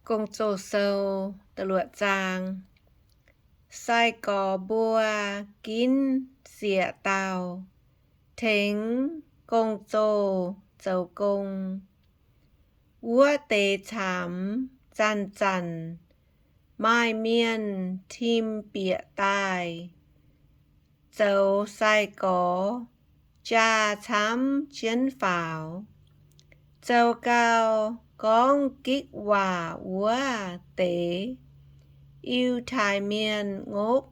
Gong-Zoh sou da'luoqc zaang. Sai-gorx mbuo ginv siec dauh tengx gong-zoh zoux gong. Wuov deix camx zanc-zanc maaih mienh tim bieqc daaih zoux sai-gorx jaa camv jienv faaux. Zoux gau, gorngv gitv waac wuov deix Yiutai Mienh ngopv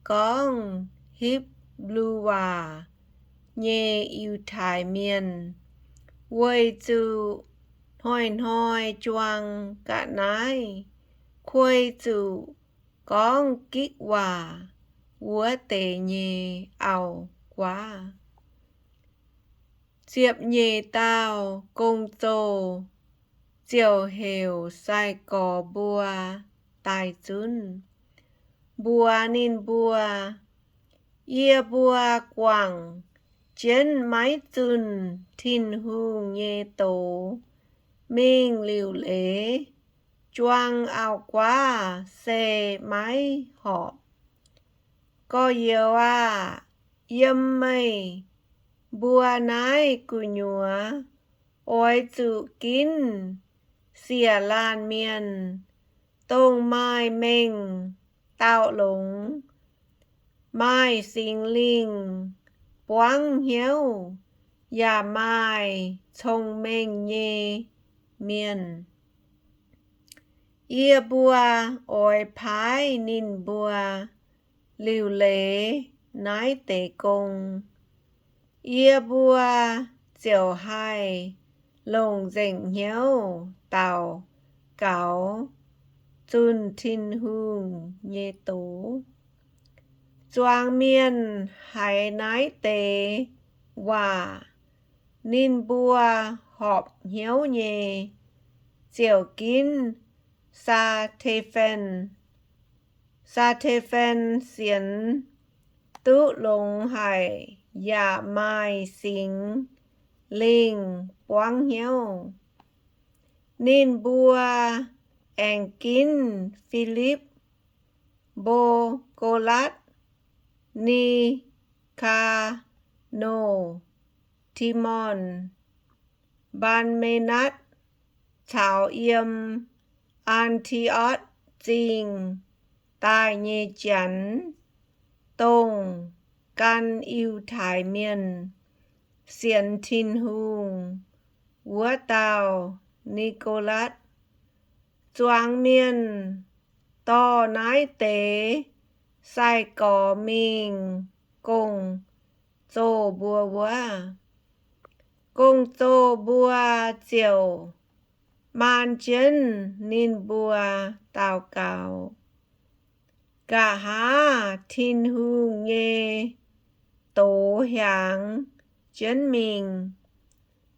gorngv Hipv^lu Waac nyei Yiutai Mienh, weic zuqc hnoi-hnoi juang ga'naaiv kuei zuqc gorngv gitv waac wuov deix nyei auv-guaav. Ziepc nyeic dauh gong-zoh ziouc heuc sai-gorx mbuo daaih zunv, mbuox ninh mbuo, Yie mbuo guangc jienv maiv zunh Tin-Hungh nyei doz mingh liuc leiz juang auv-guaav se maiv horpc. Gorx-youz aah! Yiem meih mbuo naaiv gu'nyuoz oix zuqc ginv siec laanh mienh, dongh maaih mengh dauh longx, maaih Singx Lingh buangv hnyouv, yaac maaih cong-mengh nyei mienh. Yie mbuo oix paaiv ninh mbuo liuc leiz naaiv deix gong. Yie mbuo ziouc haih longc nzengc hnyouv daux gaux zunh Tin-Hungh nyei doz. Zuangx mienh haiz naaiv deix waac, ninh mbuo horpc hnyouv nyei, ziouc ginv Saa^te^fen. Saa^te^fen sienx duqv longx haic yaac maaih Singx Lingh buangv hnyouv. Ninh mbuo aengx ginv Filipv, Mbo^go^latv, Ni^kaa^ndo, Timon, Mbaan^me^natv caux yiem An^ti^otv Zingh daaih nyei Janx, dongh gan Yiutai Mienh sienx Tin-Hungh wuov dauh Ni^ko^latv. Zuangx mienh dorh naaiv deix sai-gorx mingh gong-zoh mbuo wuov. Gong-zoh mbuo ziouc maan jienv ninh mbuo daux gaux. Nqa'haav Tin-Hungh nyei doz hiaangx jienv mingh,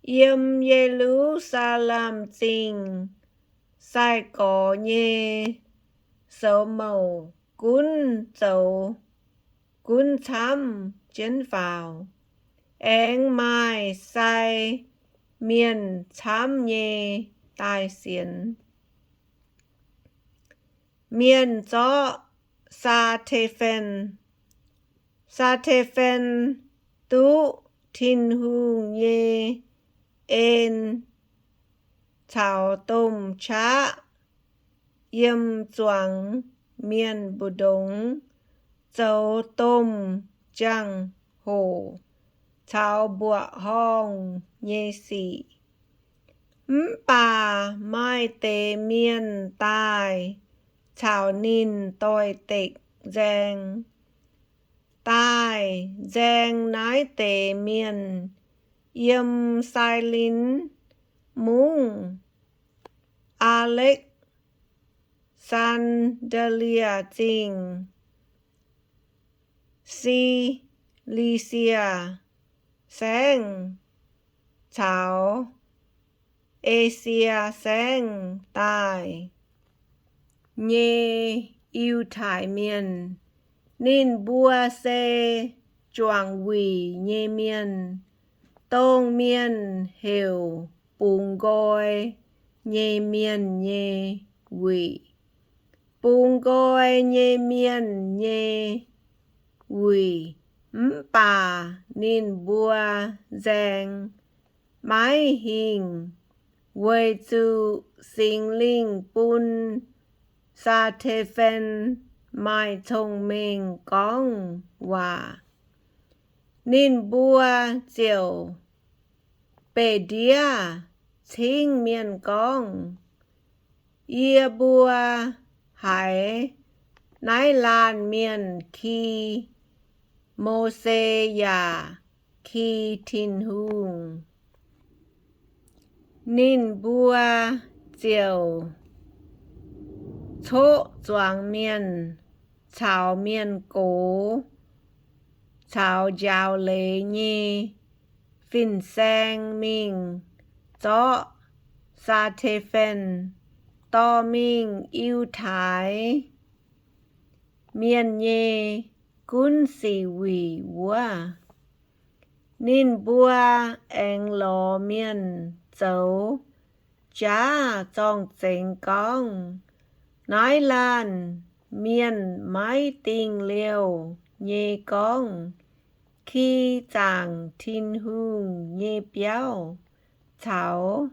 yiem Ye^lu^saa^lem Zingh sai-gorx nyei soux mouc gunv zoux gunv camv jienv faaux, aengx maaih sai mienh camv nyei daaih sienx. Mienh zorqv Saa^te^fen. Saa^te^fen duqv Tin-Hungh nyei en caux domh qaqv yiem zuangx mienh mbu'ndongx zoux domh jangx-hoc caux mbuoqc horngh nyei sic. Mv baac maaih deix mienh daaih caux ninh doix-dekc nzaeng. Daaih nzaeng naaiv deix mienh yiem Sailinx Mungv, Aalekv^saan^ndaa^lie Zingh, Si^li^sie Saengv caux Esie Saengv daaih nyei Yiutai Mienh. Ninh mbuo se juangc wuic nyei mienh, dongh mienh heuc Bungx Nqoi nyei Mienh nyei wuic, bungx nqoi nyei mienh nyei wuic, mv baac ninh mbuo nzaeng maiv hingh, weic zuqc Singx Lingh bun Saa^te^fen maaih cong-mengh gorngv waac. Ninh mbuo ziouc beic ndiev cingv mienh gorngv, Yie mbuo haiz naaiv laanh mienh ki Mose yaac ki Tin-Hungh. Ninh mbuo ziouc coqv zuangx mienh caux mienh gox caux njaaux leiz nyei fin-saeng mingh zorqv Saa^te^fen dorh mingh Yiutai Mienh nyei Gunv Sic Wuic wuov. Ninh mbuo aengx lorz mienh zoux jaav zorng-zengx gorngv, Naaiv laanh mienh maiv dingh liouh nyei gorngv ki zaangc Tin-Hungh nyei biauv caux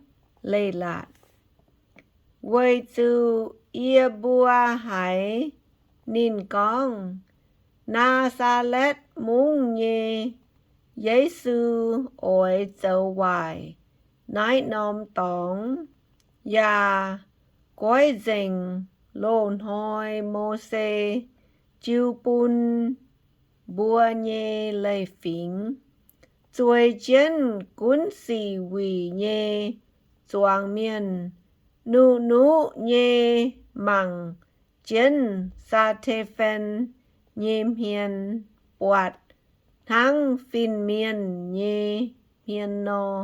leiz-latc, weic zuqc yie mbuo haiz ninh gorngv, Naa^saa^letv Mungv nyei Yesu oix zoux waaic naaiv norm dorngx, yaac goiv nzengc loz-hnoi Mose jiu bun mbuo nyei leiz-fingx, zueiz jienv Gunv Sic Wuic nyei zuangx mienh, nuqv-nuqv nyei mangc jienv Saa^te^fen nyei hmien buatc hnangv fin-mienh nyei hmien nor.